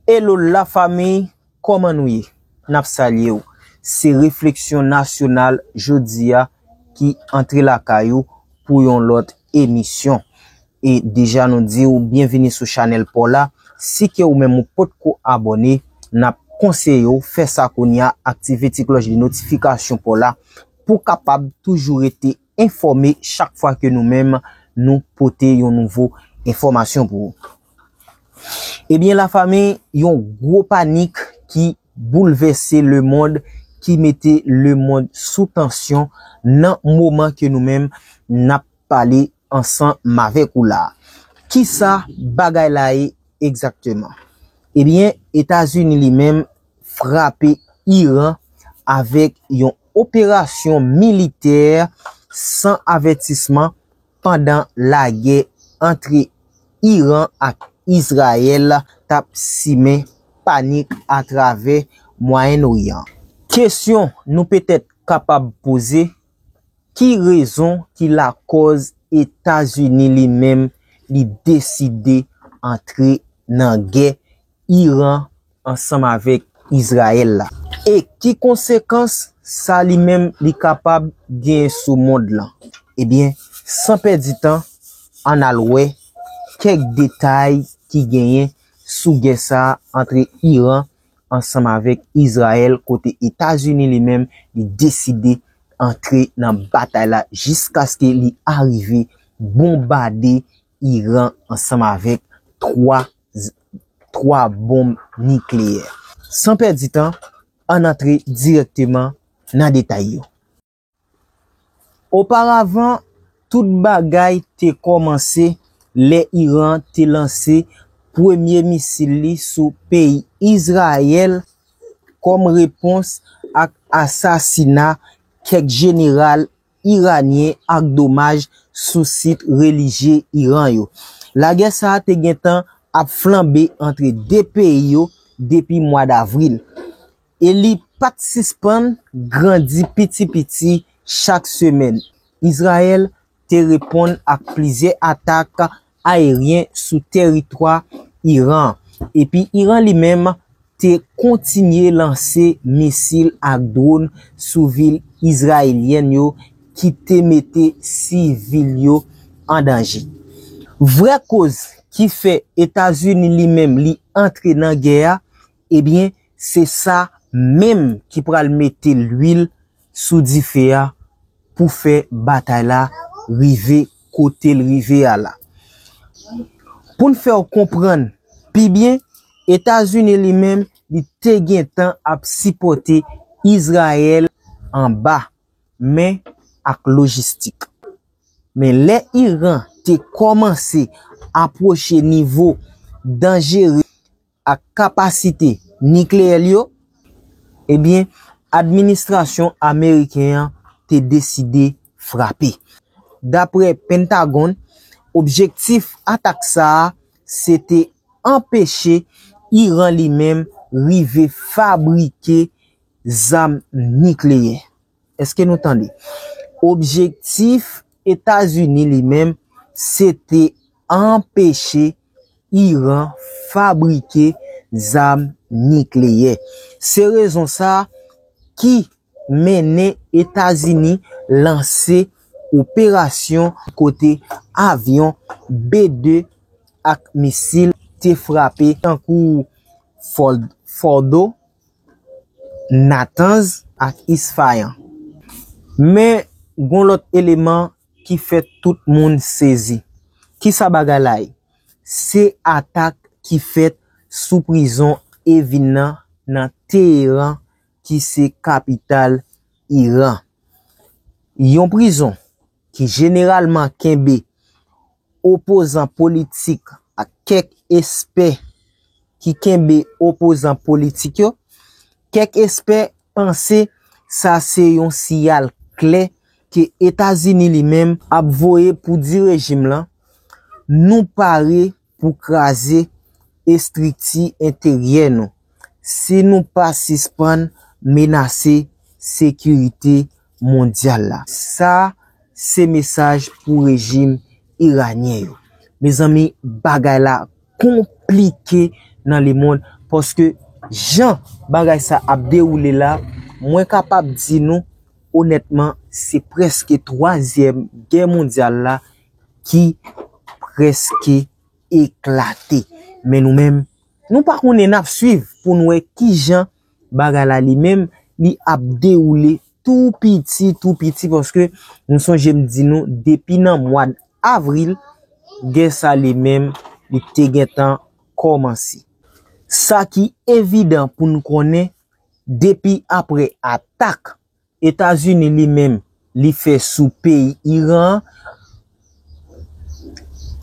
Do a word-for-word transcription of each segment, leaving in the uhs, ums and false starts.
Hello la fanmi, kòman nou ye? N ap salye w. Se Refleksyon Nasyonal jodi a ki antre lakay ou pou yon lòt emisyon. E deja nou di w byenvini sou chanèl pa w la. Si ke ou menm ou potko abòne, n ap konseye w fè sa kounye a, aktive ti klòch de notifikasyon pa w la pou w kapab toujou rete enfòme chak fwa ke nou menm nou pote yon nouvo enfòmasyon pou ou. Ebyen, lafanmi, yon gwo panik ki boulvèse lemonn, ki mete lemonn sou tansyon nan moman ke nou menm n ap pale ansanm avèk ou la. Kisa bagay la ye egzakteman? Ebyen, Etazini li menm frape Iran avèk yon operasyon militè san avètisman pandan lagè antre Iran ak Izrayèl t ap simen panik atravè Mwayen Oryan. Kesyon nou petèt kapab poze, ki rezon ki lakòz Etazini li menm li deside antre nan gè Iran ansanm avèk Izrayèl la? E ki konsekans sa li menm li kapab genyen sou mond lan? Ebyen, san pèdi tan, ann al wè kèk detay ki genyen sou gè sa a antre Iran ansanm avèk Izrayèl, kote Etazini li menm li deside antre nan batay la jiskaske li arive bonbade Iran ansanm avèk twa, twa bonm nikleyè. San pèdi tan, ann antre dirèkteman nan detay yo. Oparavan, tout bagay te kòmanse lè Iran te lanse premye misil li sou peyi Izrayèl kòm repons ak asasina kèk jeneral iranyen ak domaj sou sit relijye Iran yo. Lagè sa a te gentan ap flanbe antre de peyi yo depi mwa davril. E li pa t sispann grandi piti piti chak semèn. Izrayèl te reponn ak plizyè atak ayeryen sou tèritwa Iran. Epi Iran li menm te kontinye lanse misil ak dwòn sou vil izrayelyèn yo ki te mete sivil yo an danje. Vrè koz ki fè Etazini li menm li antre nan gè a, ebyen, se sa menm ki pral mete lwil sou dife a pou fè batay la rive kote l rive a la. Pou n fè w konprann pi byen, Etazini li menm, li te gentan ap sipòte Izrayèl anba men ak lojistik. Men lè Iran te kòmanse apwoche nivo danjere ak kapasite nikleyè l yo, ebyen, administrasyon ameriken an te deside frape. Daprè Pentagon, objektif atak sa a se te anpeche Iran li menm rive fabrike zam nikleyè. Èske nou tande? Objektif Etazini li menm se te anpeche Iran fabrike zam nikleyè. Se rezon sa a ki mennen Etazini lanse operasyon kote avyon B de ak misil te frape tankou Ford, Fordo, Natanz ak Isfahan. Men gon lòt eleman ki fè tout moun sezi. Kisa bagay la ye? Se atak ki fèt sou prizon Evin nan, nan Teheran, ki se kapital Iran. Yon prizon ki jeneralman kenbe opozan politik ak kèk espè ki kenbe opozan politik yo, kèk espè panse sa se yon siyal klè ke Etazini li menm ap voye pou di rejim lan, nou pare pou kraze estrikti enteryè nou si nou pa sispann menase sekirite mondyal la. Sa se mesaj pou rejim iranyen yo. Mezanmi, bagay la konplike nan lemonn, paske jan bagay sa ap dewoule la, mwen kapab di nou onètman, se prèske twazyèm gè mondyal la ki prèske eklate. Men nou menm, nou pa konnen, n ap swiv pou n wè kijan bagay la li menm, li ap dewoule tou piti, tou piti, paske nou sonje m di nou, depi nan mwa avril, gè sa li menm, li te gentan kòmanse. Sa ki evidan pou n konnen, depi apre atak Etazini li menm li fè sou peyi Iran an,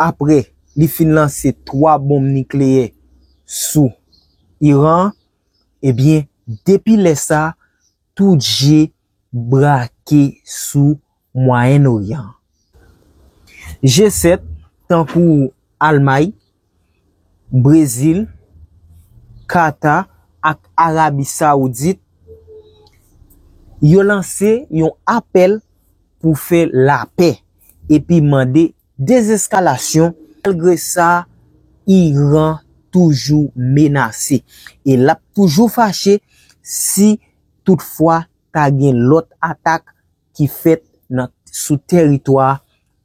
apre li fin lanse twa bonm nikleyè sou Iran an, ebyen, depi lè sa, tout je brake sou Mwayen Oryan. G sèt, tankou Almay, Brezil, Kata ak Arabi Sawoudit, yo lanse yon apèl pou fè lapè epi mande dezeskalasyon. Malgre sa, Iran toujou menase e l ap toujou fache si toutfwa ta gen lòt atak ki fèt nan, sou tèritwa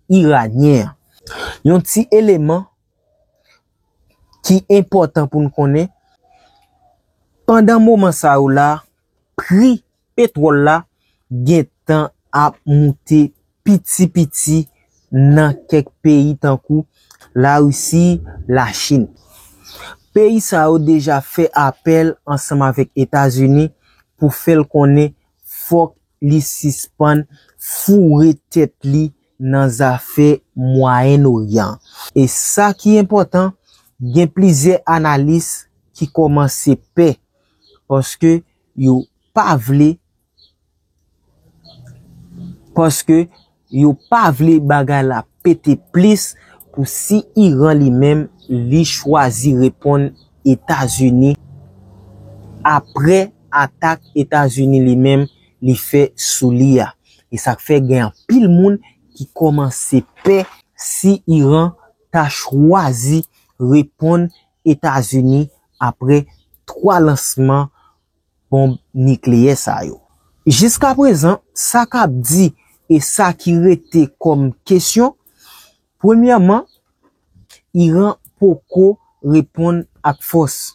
iranyen an. Yon ti eleman ki enpòtan pou n konnen, pandan moman sa yo la, pri petwòl la gentan ap moute piti piti nan kèk peyi tankou Larisi, Lachin. Peyi sa yo deja fè apèl ansanm avèk Etazini pou fè l konnen fòk li sispann foure tèt li nan zafè Mwayen Oryan. E sa ki enpòtan, gen plizyè analis ki kòmanse pè, paske yo pa vle, paske yo pa vle bagay la pete plis pou si Iran li menm li chwazi reponn Etazini apre atak Etazini li menm li fè sou li a. E sa k fè gen anpil moun ki kòmanse pè si Iran ta chwazi reponn Etazini apre twa lansman bonm nikleyè sa yo. Jiskaprezan, sa k ap di e sa ki rete kòm kesyon, premyèman, Iran poko reponn ak fòs,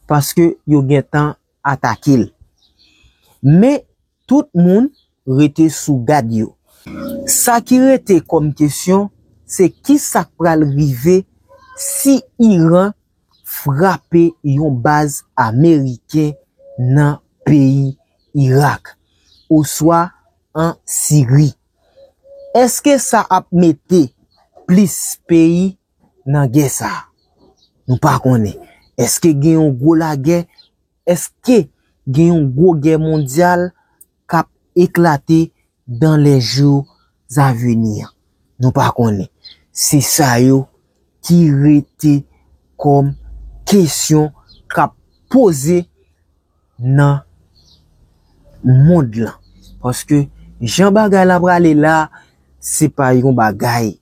paske yo gentan atake l. Men, tout moun rete sou gad yo. Sa ki rete kòm kesyon, se kisa k pral rive si Iran frape yon baz ameriken nan peyi Irak oswa an Siri. Èske sa ap mete plis peyi nan gè sa a? Nou pa konnen. Èske gen yon gwo lagè? Èske gen yon gwo gè mondyal k ap eklate dans les jours à venir? Nou pa konnen. Se sa yo ki rete kòm kesyon k ap poze nan mond lan. Paske jan bagay la prale la, se pa yon bagay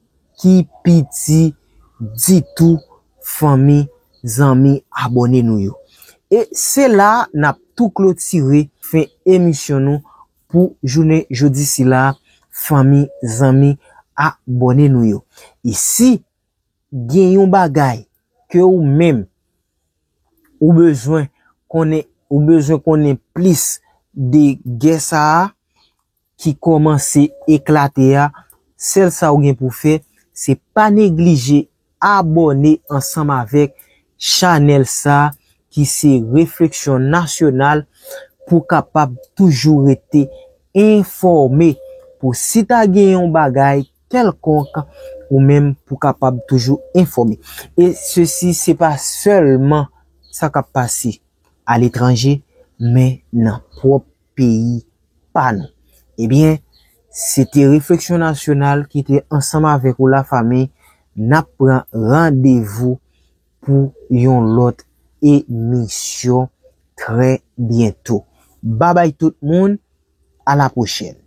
ki piti ditou, fanmi, zanmi, abòne nou yo. E se la n ap tou klotire fen emisyon nou pou jounen jodi sila, fanmi, zanmi, abòne nou yo. E si gen yon bagay ke ou menm ou bezwen konnen, ou bezwen konnen plis de gè sa a ki kòmanse eklate a, sèl sa ou gen pou fè, se pa neglije abòne ansanm avèk chanèl sa ki se Refleksyon Nasyonal pou kapab toujou rete enfòme. Pou si ta gen yon bagay kèlkonk, ou menm pou kapab toujou enfòme. E sesi, se pa sèlman sa k ap pase aletranje, men nan pwòp peyi pa nou. Ebyen, se te Refleksyon Nasyonal ki te ansanm avèk ou, lafanmi. N ap pran randevou pou yon lòt emisyon trè byento. Babay tout moun, a la pwochèn.